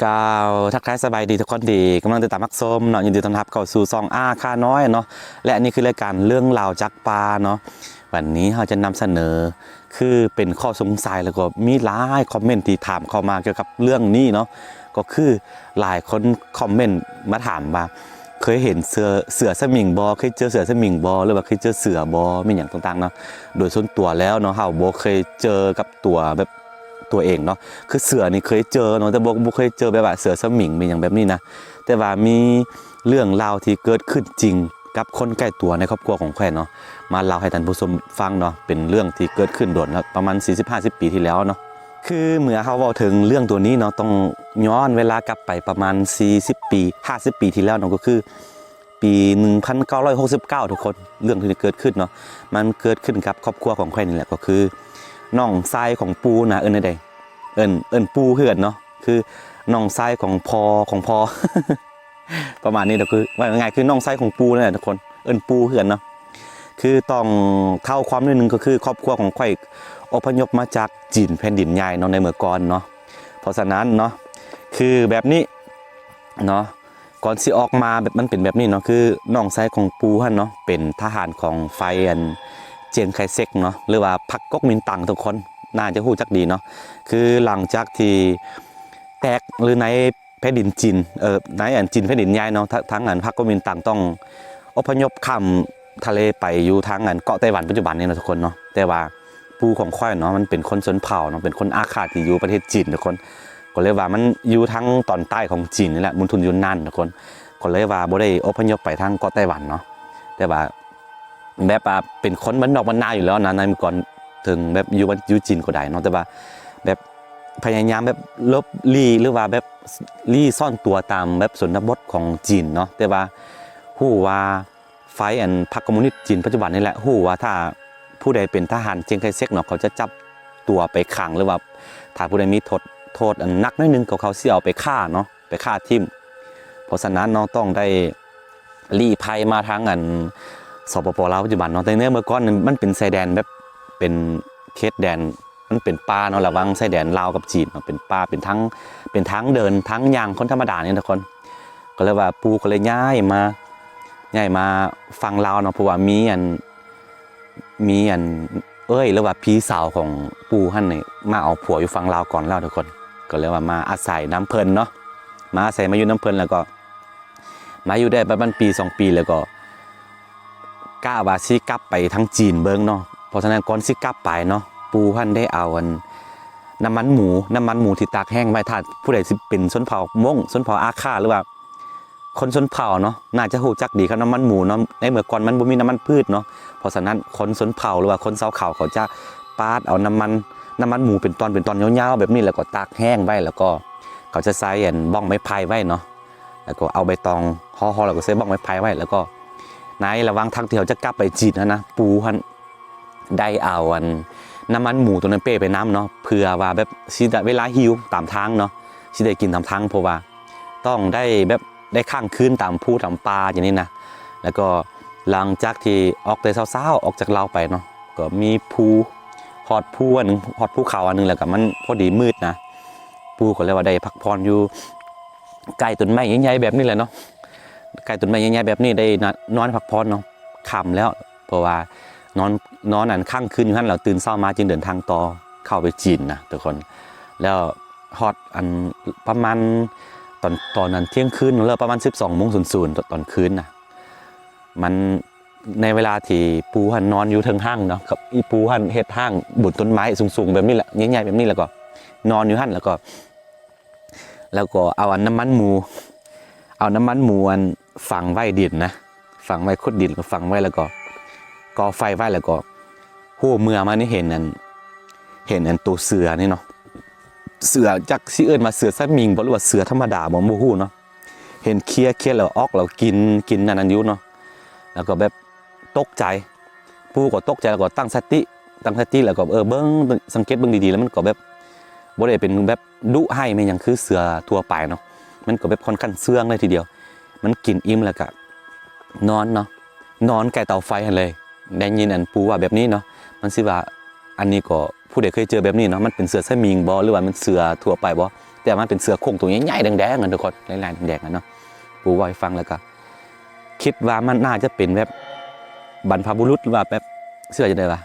ກ່າວທັກທາຍສະບາຍດີທຸກຄົນທີ່ກຳລັງຕິດຕາມຮັບຊົມເນາະ, ຍິນດີຕ້ອນຮັບເຂົ້າສູ່ຊ່ອງອາຄານ້ອຍເນາະ ແລະ ນີ້ຄືລາຍການເລື່ອງລາວຈາກປ່າເນາະ. ວັນນີ້ເຮົາຈະນຳສະເໜີ ຄືເປັນຂໍ້ສົງໄສ ແລ້ວກໍມີຫຼາຍຄອມເມັນທີ່ຖາມເຂົ້າມາກ່ຽວກັບເລື່ອງນີ້ເນາະ, ກໍຄືຫຼາຍຄົນຄອມເມັນມາຖາມວ່າ ເຄີຍເຫັນເສືອ ເສືອສະໝິງບໍ່? ເຄີຍເຈີເສືອສະໝິງບໍ່? ຫຼືວ່າເຄີຍເຈີເສືອບໍ່? ແມ່ນຫຍັງຕ່າງໆເນາະ. ໂດຍສ່ວນຕົວແລ້ວເນາະ ເຮົາບໍ່ເຄີຍເຈີກັບຕົວແບບ ຕົວເອງເນາະ, ຄືເສືອນີ້ເຄີຍເຈີເນາະ ແຕ່ບໍ່ ບໍ່ເຄີຍເຈີແບບວ່າເສືອສະໝິງ ແມ່ນຫຍັງແບບນີ້ນະ. ແຕ່ວ່າມີເລື່ອງລາວທີ່ເກີດຂຶ້ນຈິງກັບຄົນໃກ້ຕົວໃນຄອບຄົວຂອງຂ້ອຍເນາະ ມາເລົ່າໃຫ້ທ່ານຜູ້ຊົມຟັງເນາະ, ເປັນເລື່ອງທີ່ເກີດຂຶ້ນດົນແລ້ວ ປະມານສີ່ສິບຫ້າສິບປີທີ່ແລ້ວເນາະ. ຄືເມື່ອເຮົາເວົ້າເຖິງເລື່ອງຕົວນີ້ເນາະ ຕ້ອງຍ້ອນເວລາກັບໄປປະມານສີ່ສິບປີ ຫ້າສິບປີທີ່ແລ້ວເນາະ, ກໍຄື ປີໜຶ່ງພັນເກົ້າຮ້ອຍຫົກສິບເກົ້າ ທຸກຄົນ. ເລື່ອງທີ່ເກີດຂຶ້ນເນາະ ມັນເກີດຂຶ້ນກັບຄອບຄົວຂອງຂ້ອຍນີ້ແຫຼະ, ກໍຄືນ້ອງຊາຍຂອງປູ່ນະ ເອີ້ນແນວໃດ ເອີ້ນ ເອີ້ນປູ່ຄືກັນເນາະ, ຄືນ້ອງຊາຍຂອງພໍ່ຂອງພໍ່ ປະມານນີ້. ກໍຄື ເວົ້າງ່າຍໆ ຄືນ້ອງຊາຍຂອງປູ່ນັ້ນແຫຼະທຸກຄົນ, ເອີ້ນປູ່ຄືກັນເນາະ. ຄືຕ້ອງເທ້າຄວາມໜ້ອຍໜຶ່ງ ກໍຄືຄອບຄົວຂອງຂ້ອຍອົບພະຍົບມາຈາກຈີນແຜ່ນດິນໃຫຍ່ເນາະ ໃນເມື່ອກ່ອນເນາະ. ເພາະສະນັ້ນເນາະ ຄືແບບນີ້ເນາະ ກ່ອນຊິອອກມາແບບ ມັນເປັນແບບນີ້ເນາະ, ຄືນ້ອງຊາຍຂອງປູ່ຫັ້ນເນາະ ເປັນທະຫານຂອງໄຟອັນຈຽງໄຄເຊັກເນາະ ຫຼືວ່າພັກກົກມິນຕັງ ທຸກຄົນໜ້າຈະຮູ້ຈັກດີເນາະ. ຄືຫຼັງຈາກທີ່ແຕກ ຫຼືໃນແຜ່ນດິນຈີນ ເອີ ໃນອັນຈີນແຜ່ນດິນໃຫຍ່ເນາະ ທະ ທາງອັນພັກກົກມິນຕັງຕ້ອງອົບພະຍົບຂ້າມທະເລໄປຢູ່ທາງອັນເກາະໄຕ້ຫວັນປັດຈຸບັນນີ້ເນາະ ທຸກຄົນເນາະ. ແຕ່ວ່າ ປູ່ຂອງຂ້ອຍເນາະ ມັນເປັນຄົນຊົນເຜົ່າເນາະ ເປັນຄົນອາຂ້າທີ່ຢູ່ປະເທດຈີນ ທຸກຄົນ, ກໍເລີຍວ່າມັນຢູ່ທາງຕອນໃຕ້ຂອງຈີນນີ້ແຫຼະ ມົນທົນຢູນນານ ທຸກຄົນ, ກໍເລີຍວ່າບໍ່ໄດ້ອົບພະຍົບໄປທາງເກາະໄຕ້ຫວັນເນາະ. ແຕ່ວ່າແບບວ່າເປັນຄົນບ້ານນອກບ້ານນາຢູ່ແລ້ວນະ ໃນເມື່ອກ່ອນ ເຖິງແບບຢູ່ບ້ານ ຢູ່ຈີນກໍໄດ້ເນາະ, ແຕ່ວ່າແບບພະຍາຍາມແບບຫຼົບຫຼີກ ຫຼືວ່າແບບລີ້ຊ່ອນຕົວຕາມແບບຊົນນະບົດຂອງຈີນເນາະ. ແຕ່ວ່າຮູ້ວ່າ ຝ່າຍອັນພັກຄອມມູນິດຈີນປັດຈຸບັນນີ້ແຫຼະ ຮູ້ວ່າຖ້າຜູ້ໃດເປັນທະຫານຈຽງໄຄເຊັກເນາະ ເຂົາຈະຈັບຕົວໄປຂັງ ຫຼືວ່າຖ້າຜູ້ໃດມີໂທດ ໂທດອັນໜັກໜ້ອຍໜຶ່ງ ກໍເຂົາຊິເອົາໄປຂ້າເນາະ ໄປຂ້າຖິ້ມ. ເພາະສະນັ້ນເນາະ ຕ້ອງໄດ້ລີ້ໄພມາທາງອັນ ສປປ ລາວ ປັດຈຸບັນເນາະ. ແຕ່ໃນເມື່ອກ່ອນນັ້ນ ມັນເປັນຊາຍແດນແບບ ເປັນເຂດແດນ ມັນເປັນປ່າເນາະ ລະຫວ່າງຊາຍແດນລາວກັບຈີນເນາະ ເປັນປ່າ ເປັນທາງ ເປັນທາງເດີນ ທາງຍ່າງຄົນທຳມະດານີ້ ທຸກຄົນ. ກໍເລີຍວ່າ ປູ່ກໍເລີຍຍ້າຍມາ ຍ້າຍມາຝັ່ງລາວເນາະ ເພາະວ່າມີອັນ ມີອັນເອື້ອຍ ຫຼືວ່າພີ່ສາວຂອງປູ່ຫັ້ນນີ້ ມາເອົາຜົວຢູ່ຝັ່ງລາວກ່ອນແລ້ວ ທຸກຄົນ. ກໍເລີຍວ່າມາອາໄສນຳເພິ່ນເນາະ ມາອາໄສ ມາຢູ່ນຳເພິ່ນ ແລ້ວກໍມາຢູ່ໄດ້ປະມານປີສອງປີ ແລ້ວກໍ ກະວ່າຊິກັບໄປທາງຈີນເບິ່ງເນາະ. ເພາະສະນັ້ນ ກ່ອນຊິກັບໄປເນາະ ປູ່ຫັ້ນໄດ້ເອົາອັນ ນ້ຳມັນໝູ ນ້ຳມັນໝູທີ່ຕາກແຫ້ງໄວ້ ຖ້າຜູ້ໃດຊິເປັນຊົນເຜົ່າມົ້ງ ຊົນເຜົ່າອາຂ້າ ຫຼືວ່າຄົນຊົນເຜົ່າເນາະ ໜ້າຈະຮູ້ຈັກດີກັບນ້ຳມັນໝູເນາະ. ໃນເມື່ອກ່ອນມັນບໍ່ມີນ້ຳມັນພືດເນາະ, ເພາະສະນັ້ນ ຄົນຊົນເຜົ່າ ຫຼືວ່າຄົນຊາວເຜົ່າ ເຂົາຈະປາດເອົານ້ຳມັນ ນ້ຳມັນໝູເປັນຕອນ ເປັນຕອນຍາວໆແບບນີ້ ແລ້ວກໍຕາກແຫ້ງໄວ້ ແລ້ວກໍເຂົາຈະໃສ່ອັນ ບ້ອງໄມ້ໄຜ່ໄວ້ເນາະ ແລ້ວກໍເອົາໃບຕອງຫໍ່ໆ ແລ້ວກໍໃສ່ບ້ອງໄມ້ໄຜ່ໄວ້. ແລ້ວກໍໃນລະຫວ່າງທາງທີ່ເຮົາຈະກັບໄປຈີນຫັ້ນນະ ປູ່ຫັ້ນໄດ້ເອົາອັນ ນ້ຳມັນໝູຕົວນັ້ນເປ້ໄປນຳເນາະ ເພື່ອວ່າແບບຊິໄດ້ເວລາຫິວຕາມທາງເນາະ ຊິໄດ້ກິນຕາມທາງ ເພາະວ່າຕ້ອງໄດ້ແບບໄດ້ຄ້າງຄືນຕາມພູຕາມປ່າຈັ່ງນີ້ນະ. ແລ້ວກໍຫຼັງຈາກທີ່ອອກແຕ່ເຊົ້າໆ ອອກຈາກລາວໄປເນາະ ກໍມີພູ ຮອດພູອັນໜຶ່ງ ຮອດພູເຂົາອັນໜຶ່ງ ແລ້ວກໍມັນພໍດີມືດນະ ປູ່ກໍເລີຍວ່າໄດ້ພັກຜ່ອນຢູ່ ໃກ້ຕົ້ນໄມ້ໃຫຍ່ໆແບບນີ້ແຫຼະເນາະ ໃກ້ຕົ້ນໄມ້ໃຫຍ່ໆແບບນີ້ ໄດ້ນະ ນອນພັກຜ່ອນເນາະ. ຄ່ຳແລ້ວ ເພາະວ່ານອນ ນອນອັນຄ້າງຄືນຢູ່ຫັ້ນ ແລ້ວຕື່ນເຊົ້າມາຈຶ່ງເດີນທາງຕໍ່ເຂົ້າໄປຈີນນະທຸກຄົນ. ແລ້ວຮອດອັນປະມານຕອນ ຕອນນັ້ນທ່ຽງຄືນ ຫຼືປະມານສິບສອງໂມງສູນສູນຕອນຄືນນະ ມັນ ໃນເວລາທີ່ປູ່ຫັ້ນນອນຢູ່ເທິງຫ້າງເນາະ ກັບອີ່ປູ່ຫັ້ນເຮັດຫ້າງບົນຕົ້ນໄມ້ສູງໆແບບນີ້ແຫຼະ ໃຫຍ່ໆແບບນີ້ ແລ້ວກໍນອນຢູ່ຫັ້ນ ແລ້ວກໍ ແລ້ວກໍເອົາອັນນ້ຳມັນໝູ ເອົານ້ຳມັນໝູອັນຝັງໄວ້ດິນນະ ຝັງໄວ້ ຂຸດດິນກໍຝັງໄວ້ ແລ້ວກໍກໍ່ໄຟໄວ້ ແລ້ວກໍຫົວເມືອມານີ້ເຫັນອັນ ເຫັນອັນໂຕເສືອນີ້ເນາະ ເສືອ ຈັກຊິເອີ້ນວ່າເສືອສະໝິງບໍ່ ຫຼືວ່າເສືອທຳມະດາບໍ່ ບໍ່ຮູ້ເນາະ. ເຫັນເຄຍ ເຄຍແລ້ວອອກ ແລ້ວກິນ ກິນອັນນັ້ນຢູ່ເນາະ ແລ້ວກໍແບບຕົກໃຈ ປູ່ກໍຕົກໃຈ ແລ້ວກໍຕັ້ງສະຕິ ຕັ້ງສະຕິ ແລ້ວກໍ ເອີ ເບິ່ງ ສັງເກດເບິ່ງດີໆ ແລ້ວມັນກໍແບບບໍ່ໄດ້ເປັນແບບດຸຮ້າຍແມ່ນຫຍັງຄືເສືອທົ່ວໄປເນາະ ມັນກໍແບບຄ່ອນຂ້າງເຊື່ອງເລີຍທີດຽວ. ມັນກິນອີ່ມແລ້ວກໍນອນເນາະ ນອນໃກ້ເຕົາໄຟຫັ້ນເລີຍ. ໄດ້ຍິນອັນປູ່ວ່າແບບນີ້ເນາະ ມັນຊິວ່າ ອັນນີ້ກໍຜູ້ໃດເຄີຍເຈີແບບນີ້ເນາະ ມັນເປັນເສືອສະໝິງບໍ່ ຫຼືວ່າມັນເສືອທົ່ວໄປບໍ່ ແຕ່ ຕ່ມັນເປັນເສືອໂຄ່ງໂຕໃຫຍ່ໆ ແດງໆ ຫັ້ນທຸກຄົນ ລາຍໆ ແດງໆ ຫັ້ນເນາະ. ປູເວົ້າໃຫ້ຟັງ ແລ້ວກໍຄິດວ່າມັນໜ້າຈະເປັນແບບບັນພະບຸລຸດ ຫຼືວ່າແບບ ເຊື່ອຈັ່ງໃດວະ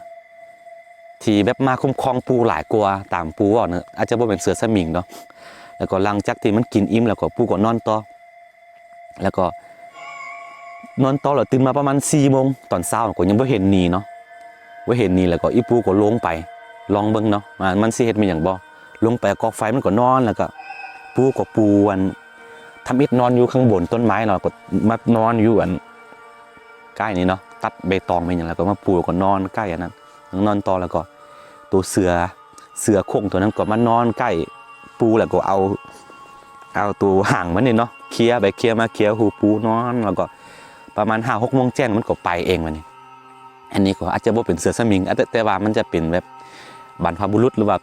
ທີ່ແບບມາຄຸ້ມຄອງປູຫຼາຍກວ່າ ຕາມປູເວົ້ານະ ອາດຈະບໍ່ແມ່ນເສືອສະໝິງເນາະ. ແລ້ວກໍຫຼັງຈາກທີ່ມັນກິນອີ່ມແລ້ວກໍ ປູກໍນອນຕໍ່ ແລ້ວກໍນອນຕໍ່ ແລ້ວຕື່ນມາປະມານສີ່ໂມງຕອນເຊົ້າ ກໍຍັງບໍ່ເຫັນໜີເນາະ ບໍ່ເຫັນໜີ. ແລ້ວກໍອີ່ປູກໍລົງໄປລອງເບິ່ງເນາະ ວ່າມັນຊິເຮັດແມ່ນຫຍັງບໍ່. ລົງໄປກອກໄຟ ມັນກໍນອນ ແລ້ວກໍປູກໍປູອັນ ທຳອິດນອນຢູ່ຂ້າງບົນຕົ້ນໄມ້ເນາະ ກໍມານອນຢູ່ອັນ ໃກ້ນີ້ເນາະ ຕັດໃບຕອງແມ່ນຫຍັງ ແລ້ວກໍມາປູ ແລ້ວກໍນອນໃກ້ອັນນັ້ນ ນອນຕໍ່. ແລ້ວກໍໂຕເສືອ ເສືອໂຄ່ງໂຕນັ້ນກໍມານອນໃກ້ປູ ແລ້ວກໍເອົາ ເອົາໂຕຫາງມັນນີ້ເນາະ ເຄຍໄປເຄຍມາ ເຄຍຫູປູ ນອນ ແລ້ວກໍປະມານຫ້າຫົກໂມງແຈ້ງ ມັນກໍໄປເອງບັດນີ້. ອັນນີ້ກໍອາດຈະບໍ່ເປັນເສືອສະໝິງ ອາດ ແຕ່ວ່າມັນຈະເປັນແບບບັນພະບຸລຸດ ຫຼືວ່າ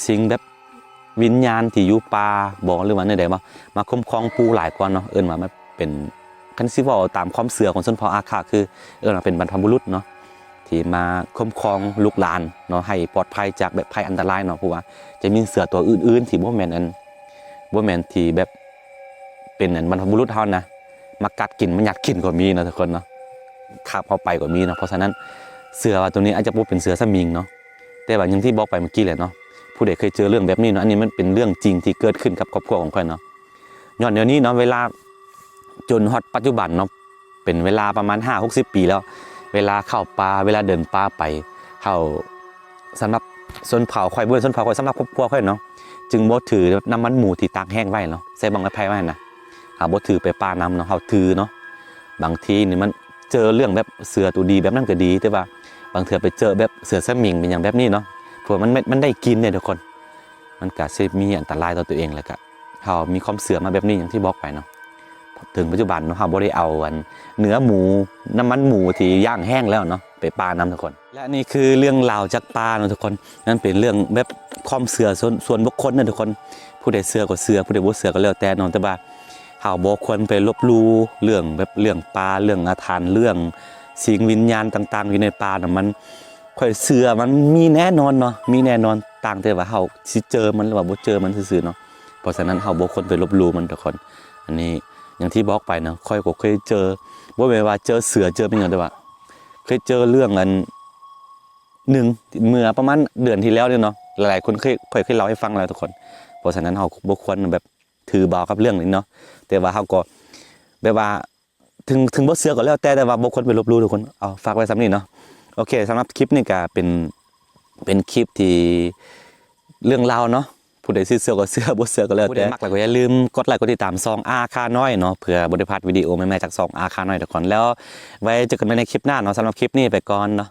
ສິ່ງແບບ ວິນຍານທີ່ຢູ່ປ່າບໍ ຫຼືວ່າແນວໃດບໍ ມາຄຸ້ມຄອງປູຫຼາຍກວ່າເນາະ. ເອີ້ນວ່າມັນເປັນ ຄັນຊິເວົ້າຕາມຄວາມເຊື່ອຂອງຊົນເຜົ່າອາຄາ ຄືເອີ້ນວ່າເປັນບັນພະບຸລຸດເນາະ ທີ່ມາຄຸ້ມຄອງລູກຫຼານເນາະ ໃຫ້ປອດໄພຈາກແບບໄພອັນຕະລາຍເນາະ. ເພາະວ່າຈະມີເສືອຕົວອື່ນໆ ທີ່ບໍ່ແມ່ນອັນ ບໍ່ແມ່ນທີ່ແບບເປັນອັນບັນພະບຸລຸດເຮົານະ ມາກັດກິນ ມາຫຍັດກິນກໍມີເນາະທຸກຄົນເນາະ ຄາບເຮົາໄປກໍມີເນາະ. ເພາະສະນັ້ນເຊື່ອວ່າໂຕນີ້ອາດຈະບໍ່ເປັນເສືອສະໝິງເນາະ. ແຕ່ວ່າຢ່າງທີ່ບອກໄປເມື່ອກີ້ແຫຼະເນາະ ຜູ້ໃດເຄີຍເຈີເລື່ອງແບບນີ້ເນາະ ອັນນີ້ມັນເປັນເລື່ອງຈິງທີ່ເກີດຂຶ້ນກັບຄອບຄົວຂອງຂ້ອຍເນາະ. ຍ້ອນແນວນີ້ເນາະ ເວລາຈົນຮອດປັດຈຸບັນເນາະ ເປັນເວລາປະມານຫ້າຫົກສິບປີແລ້ວ ເວລາເຂົ້າປ່າ ເວລາເດີນປ່າໄປ ເຮົາ ສຳລັບຊົນເຜົ່າຂ້ອຍ ບໍ່ແມ່ນຊົນເຜົ່າຂ້ອຍ ສຳລັບຄອບຄົວຂ້ອຍເນາະ ຈຶ່ງບໍ່ຖືແບບນ້ຳມັນໝູທີ່ຕາກແຫ້ງໄວ້ເນາະ ໃສ່ບັ້ງໄມ້ໄຜ່ໄວ້ຫັ້ນນະ. ເຮົາບໍ່ຖືໄປປ່ານຳເນາະ ເຮົາຖືເນາະ. ບາງທີນີ້ມັນເຈີເລື່ອງແບບເສືອໂຕດີແບບນັ້ນກໍດີ ແຕ່ວ່າບາງເທື່ອໄປເຈີແບບເສືອສະໝິງ ເປັນຫຍັງແບບນີ້ເນາະ ເພາະວ່າມັນ ມັນ ມັນໄດ້ກິນເດ້ທຸກຄົນ ມັນກະຊິມີອັນຕະລາຍຕໍ່ຕົວເອງ ແລ້ວກະເຮົາມີຄວາມເຊື່ອມາແບບນີ້ ຢ່າງທີ່ບອກໄປເນາະ. ເຖິງປັດຈຸບັນເນາະ ເຮົາບໍ່ໄດ້ເອົາອັນເນື້ອໝູ ນ້ຳມັນໝູທີ່ຍ່າງແຫ້ງແລ້ວເນາະ ໄປປ່ານຳທຸກຄົນ. ແລະນີ້ຄືເລື່ອງລາວຈາກປ່າເນາະທຸກຄົນ ນັ້ນເປັນເລື່ອງແບບຄວາມເຊື່ອສ່ວນ ສ່ວນບຸກຄົນເນາະທຸກຄົນ ຜູ້ໃດເຊື່ອກໍເຊື່ອ ຜູ້ໃດບໍ່ເຊື່ອກໍແລ້ວແຕ່ເນາະ. ແຕ່ວ່າເຮົາບໍ່ຄວນໄປລົບຫຼູ່ເລື່ອງແບບເລື່ອງປ່າ ເລື່ອງອາຖານ ເລື່ອງສິ່ງວິນຍານຕ່າງໆ ຢູ່ໃນປ່ານະ ມັນ ຂ້ອຍເຊື່ອມັນມີແນ່ນອນເນາະ ມີແນ່ນອນ ຕ່າງແຕ່ວ່າເຮົາຊິເຈີມັນ ຫຼືວ່າບໍ່ເຈີມັນຊື່ໆເນາະ. ເພາະສະນັ້ນເຮົາບໍ່ຄວນໄປລົບຫຼູ່ມັນທຸກຄົນ. ອັນນີ້ຢ່າງທີ່ບອກໄປເນາະ ຂ້ອຍກໍເຄີຍເຈີ ບໍ່ແມ່ນວ່າເຈີເສືອເຈີແມ່ນຫຍັງ ແຕ່ວ່າເຄີຍເຈີເລື່ອງອັນໜຶ່ງ ເມື່ອປະມານເດືອນທີ່ແລ້ວນີ້ເນາະ ຫຼາຍໆຄົນເຄີຍ ຂ້ອຍເຄີຍເລົ່າໃຫ້ຟັງແລ້ວທຸກຄົນ. ເພາະສະນັ້ນເຮົາບໍ່ຄວນແບບຖືເບົາກັບເລື່ອງນີ້ເນາະ ແຕ່ວ່າເຮົາກໍແບບວ່າ ເຖິງ ເຖິງບໍ່ເຊື່ອກໍແລ້ວແຕ່ ແຕ່ວ່າບໍ່ຄວນໄປລົບຫຼູ່ທຸກຄົນ. ເອົາ ຝາກໄວ້ສ່ຳນີ້ເນາະ. ໂອເຄ ສຳລັບຄລິບນີ້ກະເປັນ ເປັນຄລິບທີ່ເລື່ອງລາວເນາະ ຜູ້ໃດຊິເຊື່ອກໍເຊື່ອ ບໍ່ເຊື່ອກໍແລ້ວແຕ່ ຜູ້ໃດມັກແລ້ວກໍຢ່າລືມກົດໄລກົດຕິດຕາມຊ່ອງອາຄານ້ອຍເນາະ ເພື່ອບໍ່ໄດ້ພາດວິດີໂອໃໝ່ໆຈາກຊ່ອງອາຄານ້ອຍທຸກຄົນ. ແລ້ວໄວ້ເຈີກັນໃໝ່ໃນຄລິບໜ້າເນາະ. ສຳລັບຄລິບນີ້ໄປກ່ອນເນາະ.